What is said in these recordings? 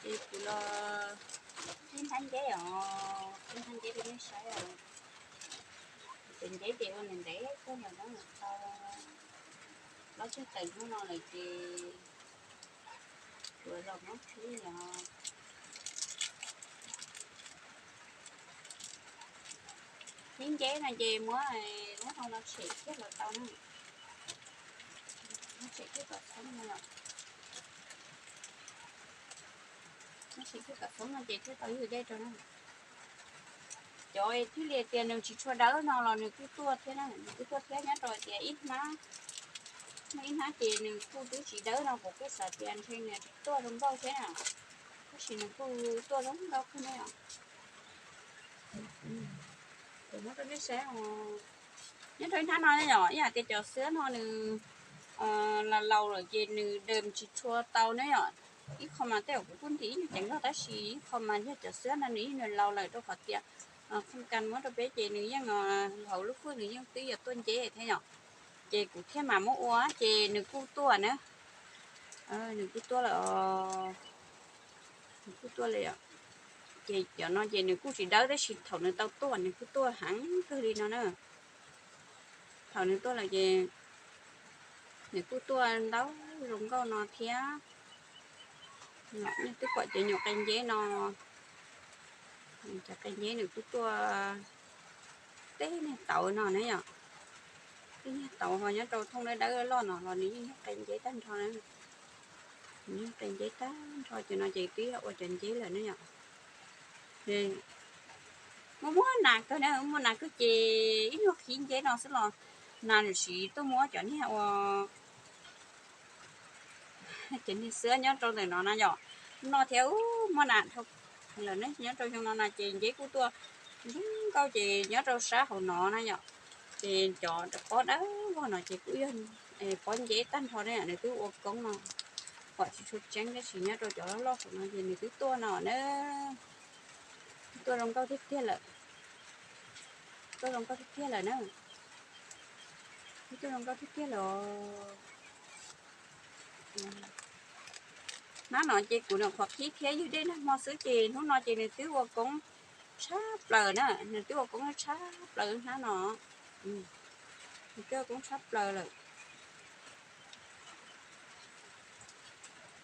Ces kuv los qhib hnab nceb os, qhib hnab nceb rau nej saib os. Cov nceb ces ua ntev ntev tuaj lawm na, tau plaub tsib teev hnub no lawm ces kuv los muab qhib os. Qhib nceb no ces muab lub hau no tshem kiag los tau na. Muab tshem kiag kom xoob no, muab tshem kiag kom xoob no ces thiaj tau ywg dej rau na. Cov thiaj li tias nws tsis tshua dawb no los nws kuj tuaj thiab na, nws kuj tuaj thiab nyob rau tias ib hnab, muaj ib hnab ces nws kuj twb tsis dawb no kuv kuj xav tias ntshe nws tsis tuaj zoo nkauj thiab na, tab sis nws kuj tuaj zoo nkauj kawg ne os. Kuv muab rau nej saib os. Nyob rau ib hnab no yom, ib yam tias cov xwab no nws laus laus lawm ces nws dawm tsis tshua tau ne yom. Ib qho mas tej zaum kuv kuj ntim ib nyuag ceev zog tab sis ib qho mas yog cov xwab no nws yeej laus lawm rau qhov tias Khoj Kas muab rau peb ces nws yeej hauv lub fwj nws yeej twb yuav tuaj nceb thiab yom. Ces kuv thiaj mam muab ua ces nws kuj tuaj na. Nws kuj tuaj lawm os. Nws kuj tuaj lawm yom. Ces cov no ces nws kuj tsis dawb tab sis thaum nws tau tuaj nws kuj tuaj heev kawg li no na. Thaum nws tuaj lawm ces nws kuj tuaj ntau zoo nkauj no thiab. Nej twb pom cov nyuam qe nceb no, cov qe nceb nws kuj tuaj, tej niag tauv no na yom, tej niag tauv ho nyob rau thooj dawb dawb loj no los nws yeej yog qe nceb tag nrho na. Nws yog qe nceb tag nrho, cov no ces twb yog ua cov nceb lawm ne yom. Muaj muaj nas kawg na, muaj nas kawg ces ib nyuag qhib nceb no xwb los nas lawm siv tuaj muab cov niag ua, cov niag xwab nyob rau ntawm no na yom. No thiab muaj nas dhau lawm ne, nyob rau xyoo no na ces nceb kuj tuaj zoo nkauj ces nyob rau sab hauv no na yom. Ces cov pob dawb vog no ces kuj yog pob nceb tag nrho ne, nws twb ua koob no. Pom tsis tshua tseeb tab sis nyob rau cov loj loj saum no ces nws twb tuaj no na. Tuaj zoo nkauj tiag tiag lawm. Tuaj zoo nkauj tiag tiag lawm na. Tuaj zoo nkauj tiag tiag lawm. Hnab no ces kuv nyuam qhuav qhib thiab ywg dej nag hmo xwb ces hnub no ces nws twb ua koob tshaj plaws na, nws twb ua koob tshaj plaws hnab no. Nws twb ua koob tshaj plaws lawm.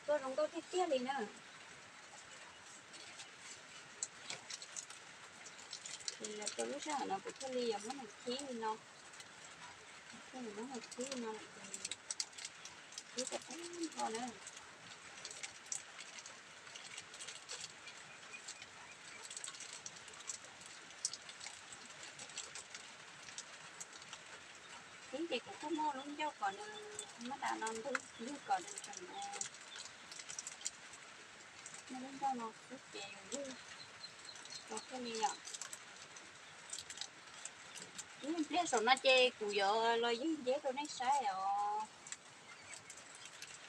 Tuaj zoo nkauj tiag tiag li na. Ces rau lub sij hawm no kuv thiaj li yuav muab nws qhib li no, thiaj li muab nws qhib li no lawm ces qhib tau tag nrho na. Qhib ces kuv kuj muaj lub ncauj kom nws muab dav no ntug ywg kom nws tseem muaj lub ncauj no xwb ces ywg rau thiaj li yom. Ib pliag saum no ces kuv yuav los ywg nceb rau nej saib os.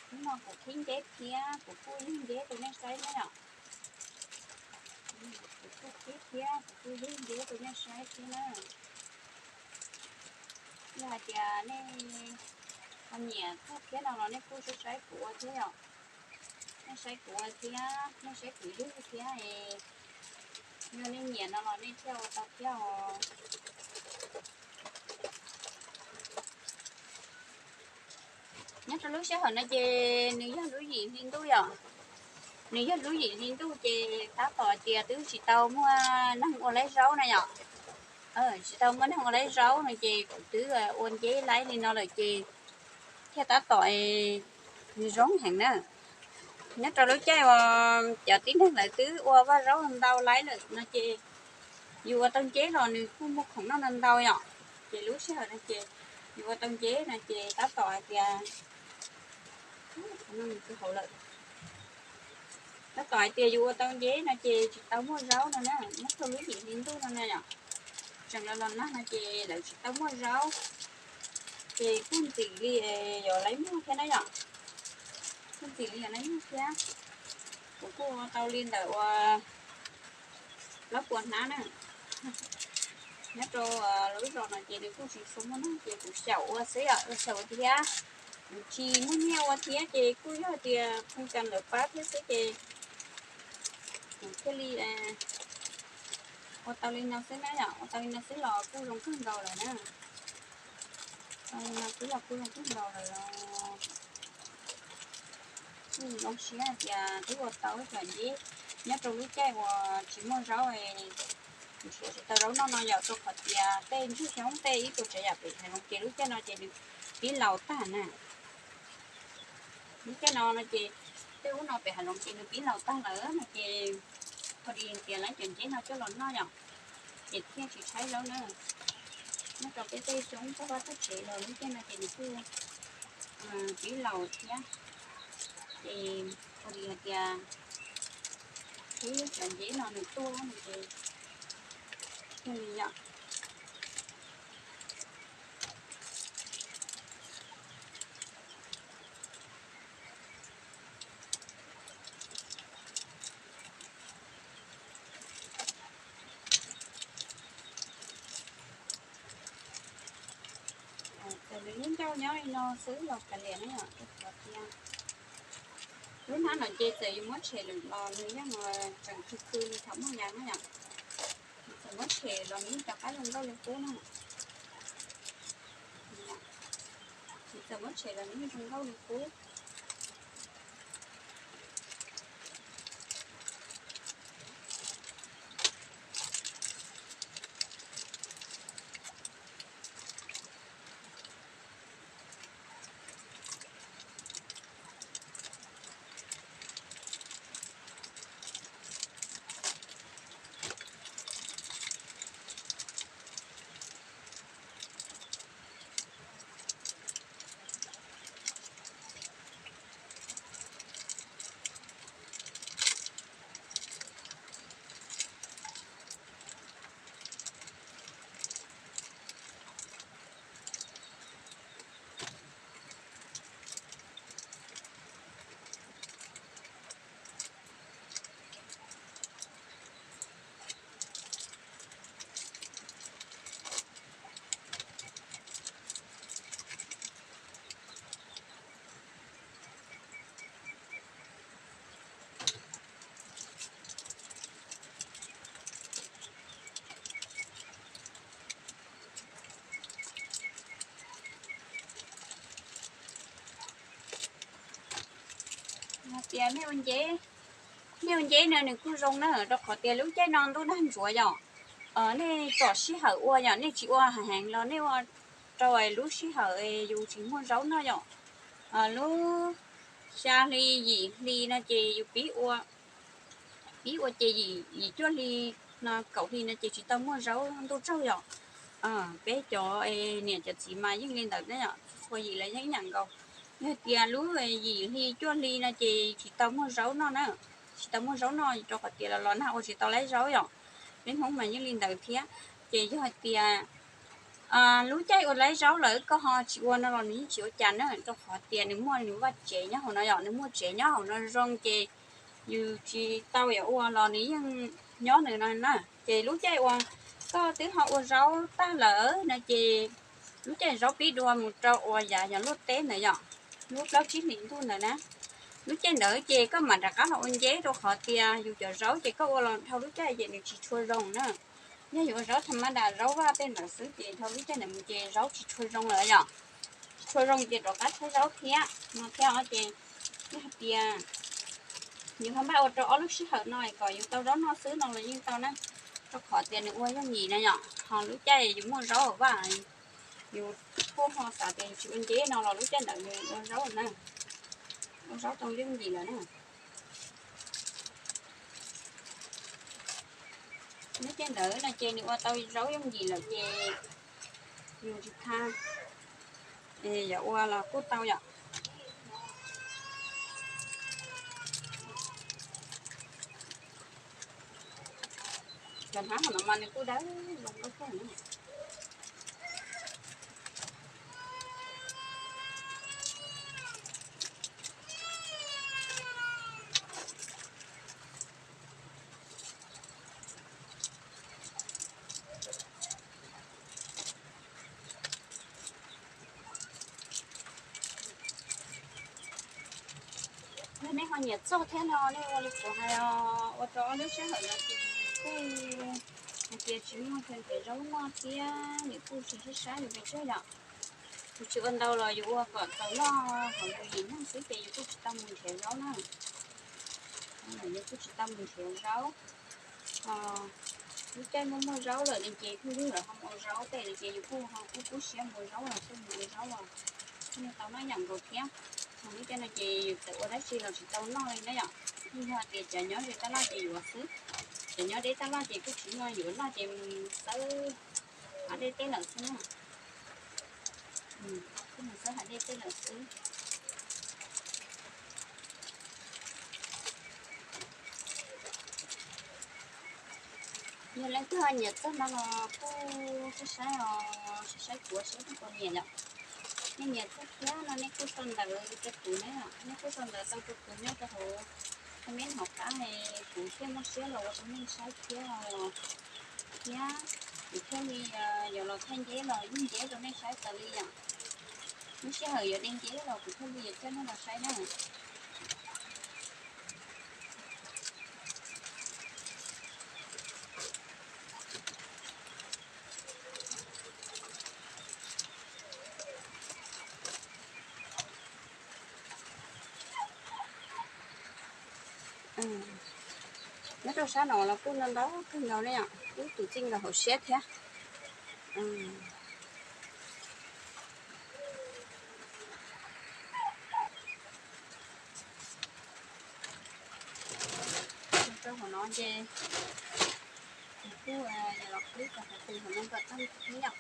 Hnub no kuv qhib nceb thiab kuv kuj ywg nceb rau nej saib thiab yom. Kuv kuj qhib thiab kuv kuj ywg nceb rau nej saib thiab na. Yog hais tias nej ho nyiam txog thiab no los nej kuj saib saib kuv ua thiab yom. Nej saib kuv ua thiab, nej saib kuv ywg thiab, yog nej nyiam no los nej thiaj ua tau thiab os. Nyob rau lub sij hawm no ces nws yog lub yim hli ntuj yom. Nws yog lub yim hli ntuj ces tab tom hais tias twb tsis tau muaj neeg ua laib zaub na yom. Tsis tau muaj neeg ua laib zaub no ces kuv twb ua nceb laib li no lawm ces thiaj tab tom zoo heev na. Nyob rau lub caij uas cov tib neeg lawv twb ua vaj zaub ntau laib lawm no ces yus ua tau nceb los nws kuj muaj khoom noj ntau ntau yom. Ces lub sij hawm no ces yus ua tau nceb no ces tab tom hais tias, hauv lawm, tab tom hais tias yus ua tau nceb no ces tsis tau muaj zaub no na, nyob rau lub yim hli ntuj no na yom. Tseem los los nag no ces lawv tsis tau muaj zaub, ces kuj ntxim li yuav laib muag thiab na yom. Kuj ntxim li yuav laib muag thiab. Kuv kuj ua tau li ntawm ua plaub puas hnab na. Nyob rau lub zos no ces nws kuj tsis tshua muaj neeg ces kuv xyaum ua xwb yom, ua xyaum ua thiab. Kuv tsis muaj nyiaj ua thiab ces kuj yog tias phooj ywg lawv pab thiab xwb ces Thiaj li ua tau li no xwb na yom, ua tau li no xwb los kuj zoo kawg nkaus lawm na. Ua tau li no xwb los kuj zoo kawg nkaus lawm los kuj zoo siab hais tias twb ua tau ib cov nceb nyob rau lub caij uas tsis muaj zaub, tsis tau zaub noj no yom, rau qhov tias tej ntsuag xyoob tej ib puas tsav yam pem hav zoov ces lub caij no ces nws pib laus tag na. Lub caij no no ces tej ub no pem hav zoov ces nws pib laus tag lawm no ces, pho di tias lawv cov nceb no coj los noj yom, ces thiaj tsis tshaib zaub na. Nyob rau peb tej xyoob toj vaj toj tsev los lub caij no ces nws kuj pib laus thiab, ces pho di hais tias peb cov nceb no nws tuaj no ces thiaj li yom. Ces nws yeej ncauj nyob li no xwb los kav liam na yom, rau qhov tias lub hnab no ces txawm yus muab tshem lawm los nws yeej tseem khw khw li thaum muaj yas na yom. Txawm muab tshem los nws yeej rov qab zoo nkauj li qub na. Txawm muab tshem los nws yeej zoo nkauj li qub. Hais tias nej ua nceb, nej ua nceb no nws kuj zoo na, rau qhov tias lub caij no ntuj nag ntsuav yom. Nej tsom sij hawm ua yom, nej tsis ua heev los nej ua rau lub sij hawm yus tsis muaj zaub noj yom. Lub xya hli yim hli no ces yus pib ua, pib ua ces yim, yim cuaj hli no kaum hli no ces tsis tau muaj zaub ntuj tsaug yom. Peb cov niam cov txiv mas yeej li ntawd na yom, txhua yim los yeej ib yam nkaus. Yog hais tias lub yim hli cuaj hli no ces tsis tau muaj zaub noj na, tsis tau muaj zaub noj rau qhov tias los los nag ua tsis tau laib zaub yom. Peb Hmoob mas yeej li ntawd thiab. Ces yog hais tias lub caij ua laib zaub lawm koj ho tsis ua no los nws yeej tsis ua cas na, rau qhov tias nws muaj nws vaj tsev nyob hauv no yom, nws muaj tsev nyob hauv no zoo ces yus tsis tau yuav ua los nws yeej nyob nws no na. Ces lub caij uas koj twb ho ua zaub tag lawm no ces lub caij zaub pib dua mus rau uas yav yog luaj teb ntawd yom, lub plaub tsib hlis ntuj ntawd na. Lub caij ntawd ces koj mam rov qab los ua nceb rau qhov tias yus cov zaub ces koj ua los dhau lub caij ces nws tsis tshua zoo na. Yog yuav ua zaub tha mab das zaub vaj tej ntawd xwb ces dhau lub caij ntawd mus ces zaub tsis tshua zoo lawm yom. Tsis tshua zoo ces rov qab tshaib zaub thiab no thiab os. Ces yog hais tias yus ho npaj ua rau ob lub sij hawm no kom yus tau zaub noj xwb no los yeej tau na, rau qhov tias nws ua yooj yim na yom. Ho lub caij yus muaj zaub vaj, yus kuj ho xav tias yus tsis ua nceb no los lub caij ntawd nws ua zaub na, ua zaub tau yooj yim lawm na. Lub caij ntawd no ces nws ua tau zaub yooj yim lawm ces yus tsis tha, yog ua los kuj tau yom. Cov hnab no mas nws kuj dawb zoo nkauj kawg na. Yog nej ho nyiam txog thiab no nej ua li kuv hais os, ua rau ob lub sij hawm no ces kuj hais tias tsis muaj nrhiav zaub noj thiab nws kuj tsis sib saib yus pes tsawg yom. Yus tsis ua ntau los yus ua kom tau noj hauv yus yim neeg xwb ces yus kuj tsis tau mus nrhiav zaub na. Yus kuj tsis tau mus nrhiav zaub. Lub caij muaj muaj zaub lawm ne ces kuj yus ho mus ua zaub tej ne ces yus kuj ho kuj kub siab mus ua zaub los kuj mus ua zaub los kuj tau noj yam nkaus thiab. Lub caij no ces yus txawm ua dab tsi los tsis tau noj li na yom. Yeej yog tias cov nyob ze taj laj ces yuav xwb, cov nyob deb taj laj ces kuj tsis muaj yuav noj ces mus xawb hav dej teb lawm xwb na. Kuj mus xawb hav dej teb lawm xwb. Yog leej twg nyiam txog no los kuj sib saib os, sib saib kuv seb nej puas nyiam yom. Nej nyiam txog thiab no nej kuj sau ntawv rau kuv na, nej kuj sau ntawv tau rau kuv nyob rau hauv comment hauv qab, kuv thiaj muaj siab los ua rau nej saib thiab os. Thiab kuv thiaj li yuav los thaij nceb los yeej nceb rau nej saib tas li yom. Lub sij hawm yuav de nceb los kuv thiaj li yuav coj nej los saib na. Nyob rau sab no los kuj ntau ntau kawg nkaus ne yom, kuj tus txij nkawm hauv siab thiab. Rau hauv no ces kuv kuj los qhib kom hauv tus hauv no kom tag ib yam.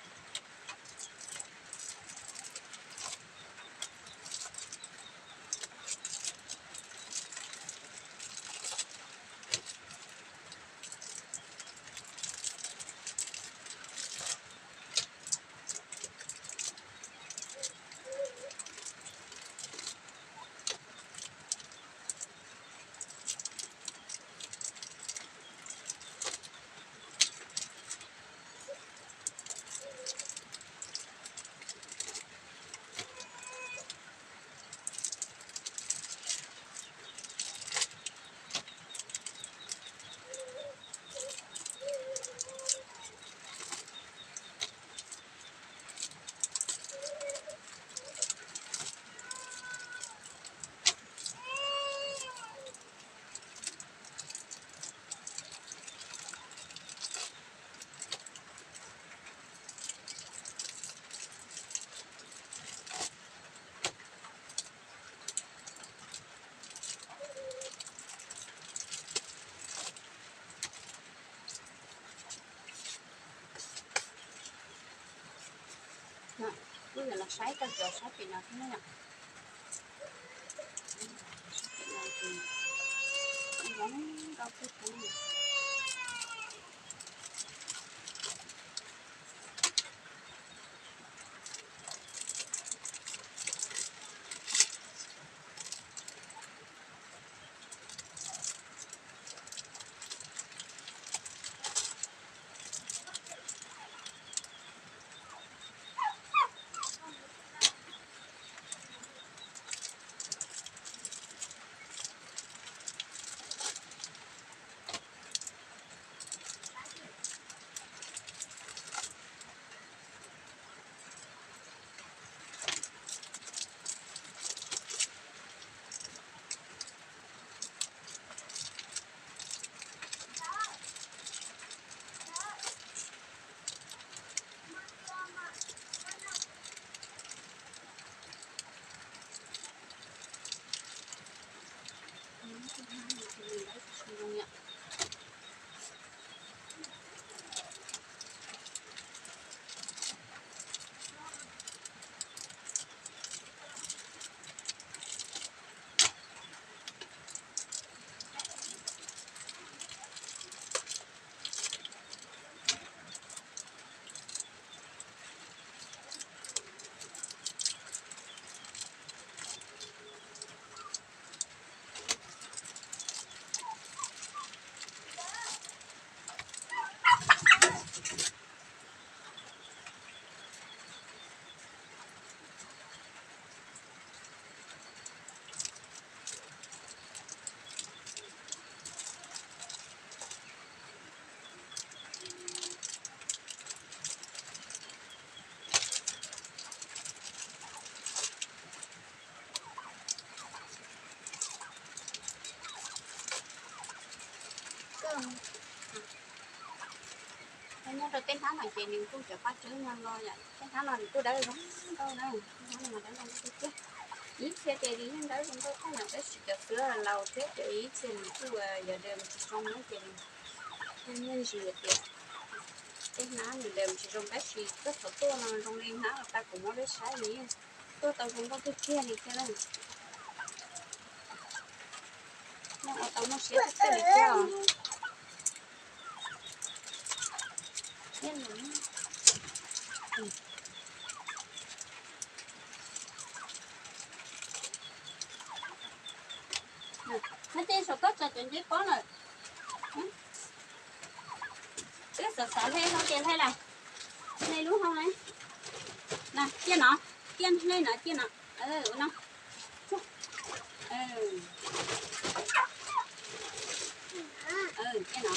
Wb yuav los saib rau cov sab pem no thiab na yom. Sab pem no ces zoo nkauj kawg thiab. Nyob rau tej hnab no ces nws kuj cov paj tswb no no yom, tej hnab no nws kuj dawb zoo nkauj na, tej hnab no mas dawb zoo nkauj tiag tiag. Ib txhia ces nws yeej dawb zoo nkauj thiab yom, tab sis cov xwb laus thiab ces ib txhia nws kuj yog daim tsis zoo na ces nws yeej ntsis tias tej hnab nws daim tsis zoo tab sis koj thaum tuaj no zoo li hnab los tau kuv muab lub saib nws yeej tuaj tau zoo nkauj tiag tiag li thiab na. Yeej ua tau muaj siab tiag tiag li thiab os. Nyob ces saum toj tsa cov nceb pob lawm. Twb xav xav hle hau ces hle lawm. Hle lub hau na. Ciaj no, ciaj hle no, ciaj no. Ua no. Ciaj no.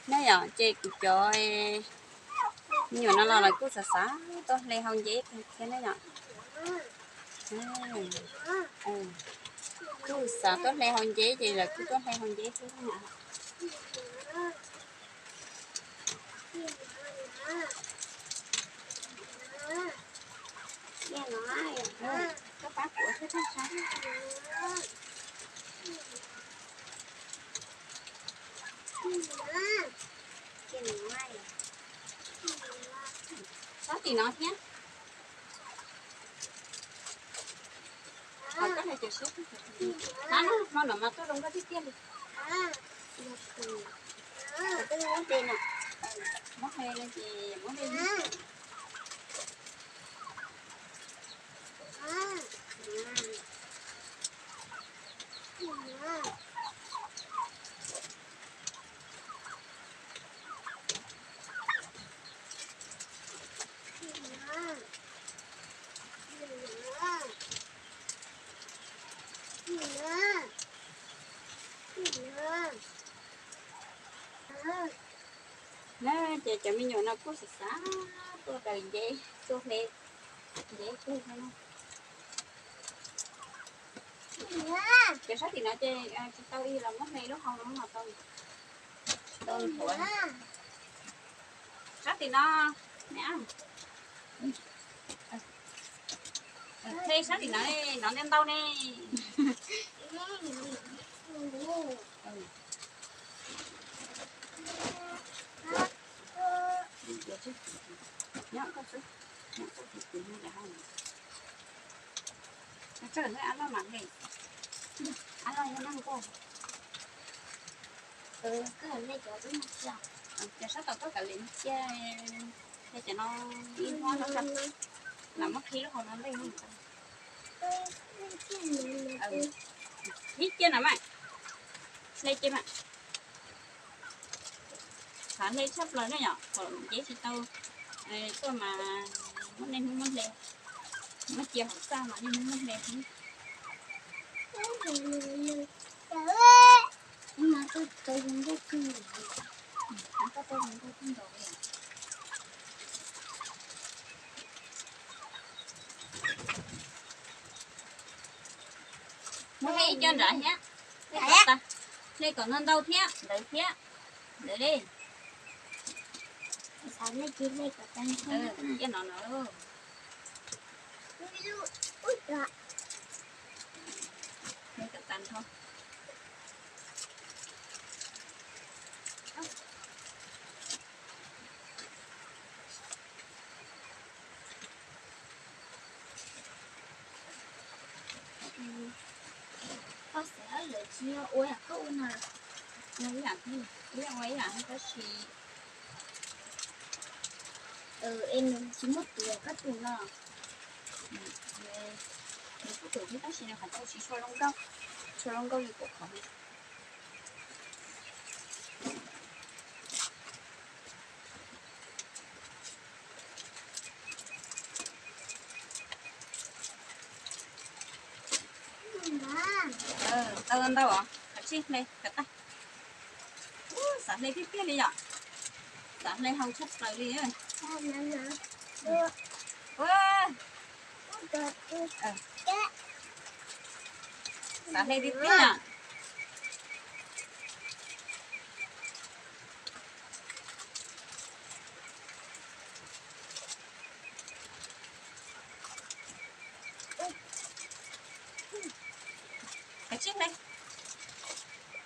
Nej yom, ces kuv cov me nyuam no los lawv kuj xav xav tuaj hle hau nceb thiab na yom. Kuj xav tuaj hle hau nceb ces lawv kuj tuaj hle hau nceb xwb na. Sab tim no thiab. Hmo no mas tuaj zoo nkauj tiag tiag li. Muab hle no ces muab hle. Na ces cov me nyuam no kuj xav xav tuaj daws nceb, tuaj hle nceb kawg thiab na. Cov sab tim no ces tsis tau ib los muab hle lub hau no los tau. Tsis tau nthuav. Sab tim no, hle sab tim no, no ntau ntau ne. Nyob koj xwb, nyob koj xwb, kuv hle lawm hau. Ab loj mas hle, ab loj yog nag nkauj. Cov sab tom koj kav liam cia, hle cov no ib hnub no, lam muab qhib lub hau no ntej. Qhib cia no mas, hle cia mas. Xav hle tshaj plaws na yom, kom nceb tsis tau tuaj mas muab niaj hnub muab hle, muab cia hauv txaj mas niaj hnub muab hle xwb. Muab hle ib co nrad thiab, hle kom ntau ntau thiab ntawd thiab, ntawd li. Cia no no. Hle kom tag nrho. Koj xav lawv tsis yog ua yam koj ua no, ua ib yam thiab, ib yam ua ib yam tab sis es nws tsis muaj tus koj tus no. Nws kuj tus thiab tab sis nws qhov tau tsis tshua zoo nkauj, tshua zoo nkauj li kuv qhov. Tau ntau os, kav tsij hle kom tag. Xav hle tiag tiag li yom, xav hle hau tshaj plaws li. Xav hle tiag tiag. Kav tsij hle,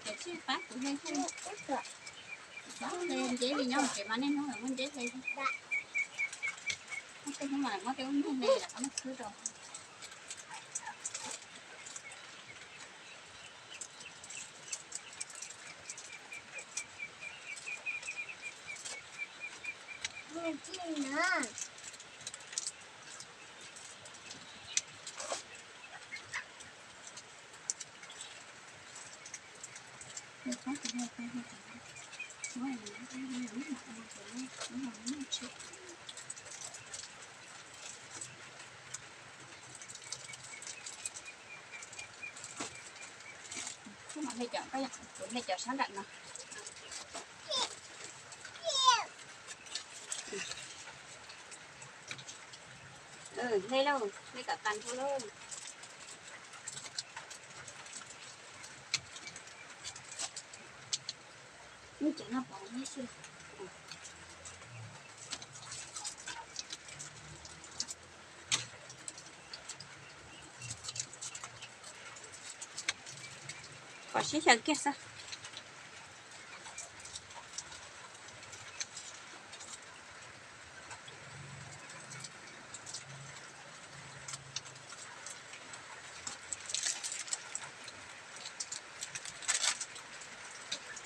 kav tsij pab kuv hle thiab. Hle nceb li nyob tsev mas niaj hnub muab nceb hle. Muab tej hnub mas muab tej ub nyuag hle lam muab khwb rau. Kuv hle cov sab nram no. Hle lauj, hle kom tas nrho lauj. Kom sib xyaw kiag xwb.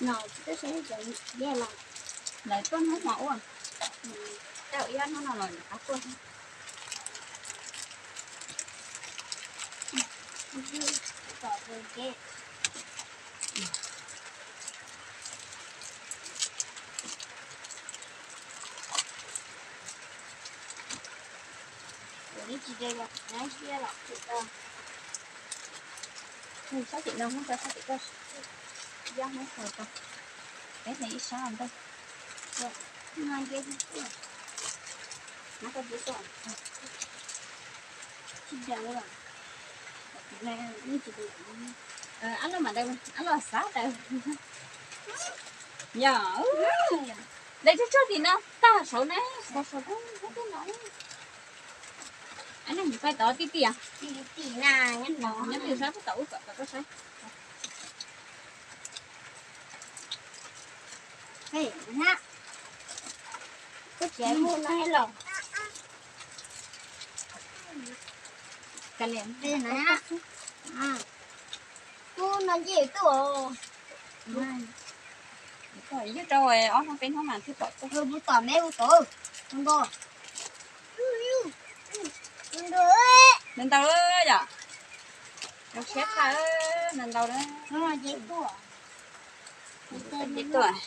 Lawv tuaj hnub hmo ua, tau ib ob hnub no los qab tuaj. Sab tim no muab rau sab tim koj, ib sab mus rau, peb hle ib sab ntej. Ab loj mas daws, ab loj xav daws. Yog, daws tsuag tsuag tim no tag saud na, saud saud no. Ab neeg pais tod tij tij os. Nyob twg saib puag tom ub kom koj saib. Kav liam, tub no nce tuaj. Ywg rau ob hnub peb hnub mas thiaj pom tuaj. Mus tom me mus tom nto. Ntau ntau yom. Zoo siab tshaj, ntau ntau na. Nce tuaj.